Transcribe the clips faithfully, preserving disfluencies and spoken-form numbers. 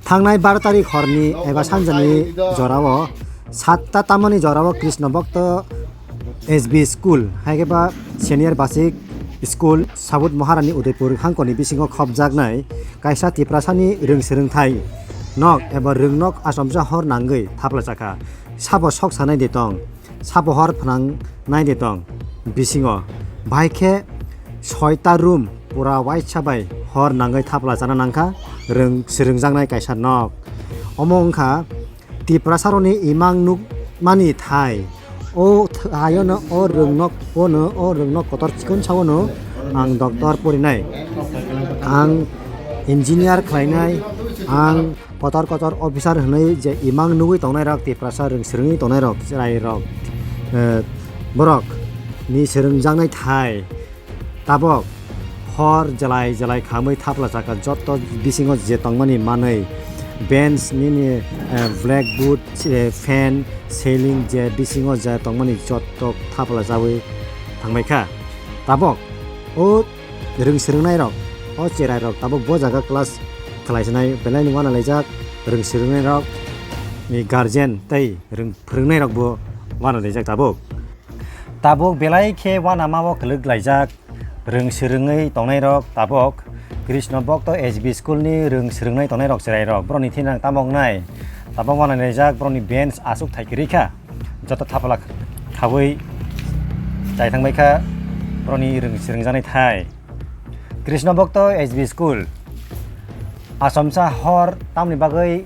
Thangnai bar tarik horni eba sanjani jorao satta tamani jorao Krishna Bhakta S B School, hai khe ba Senior Basic School, Sabut Maharani Udaipur hangkoni bisingo khopjaknai kaisa Tiprasani rwng swrwngthai nok eba rwng nok achomsa hor nangwi thapla chakha. Sabo sok sanai de tong, sabo hor phnang nai de tong bisingo. Bahai khe soita room pura waisa bai hor nangwi thapla chana nangkha rwng swrwngjaknai kaisa nok. Omo wngkha Tiprasaroni imang nukmani thai. O thaiono o rwngnok, ono o rwngnok kotor chikon saono ang doctor porinai, ang engineer khlainai, ang kotor kotor officer hwnwi je imang nugwi tongnai rok, Tiprasa rwng swrwngwi tongnai rok, chwrai rok, eh, borok ni swrwngjaknai thai. Tabok hor jelai jelai khamwi thapla chakha, jotto bisingo je tongmani manwi, bench nini, eh, blackboard, eh, fan, ceiling je bisingo je tongmani jotto thapla chawi thangbai kha. Tabok o rwng swrwngnairok, o cherairok tabok bo jaga class khlaisinai belai no uanalaijak, rwng swrwngnairok ni guardian tei rwng phwrwngnairokbo uanalaijak tabok. Tabuk belai khe uanama o kwlwk laijak, rwng swrwngwi tongnairok tabuk Krishna Bhakta S B School ni rwng swrwngnai tongnairok chwrairok borokni thinang tamo wngnai. Tabuk uanalaijak borokni bench aswk thai kwrwi kha, joto thapla khaui chai thangbai kha borokni rwng swrwngjaknai thai. Krishna Bhakta S B School achomsa hor tamni bagwi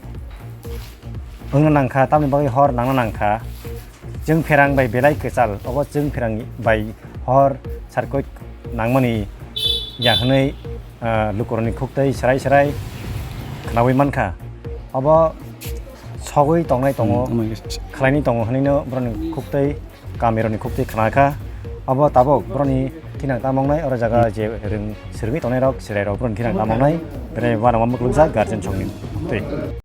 wngna nangkha, tamni bagwi hor nangna nangkha. Chwng pherang bai belai kwchal, obo chwng pherang bai hor sarkoi nangmani ya hwnwi, ah, lukurokni khuktwi srai srai khnaui mankha. Obo sogwi tongnai tongo, hmm, omo khe khlainwi tongo hwnwino borokni khuktwi, kamirokni khuktwi khna kha. Obo tabuk borokni thinang tamo wngnai, oro jaga je rwng swrwngwi tongnairok, chwrairok borokni thinang tamo wngnai, belai uanama muklukjak guardian songni twi.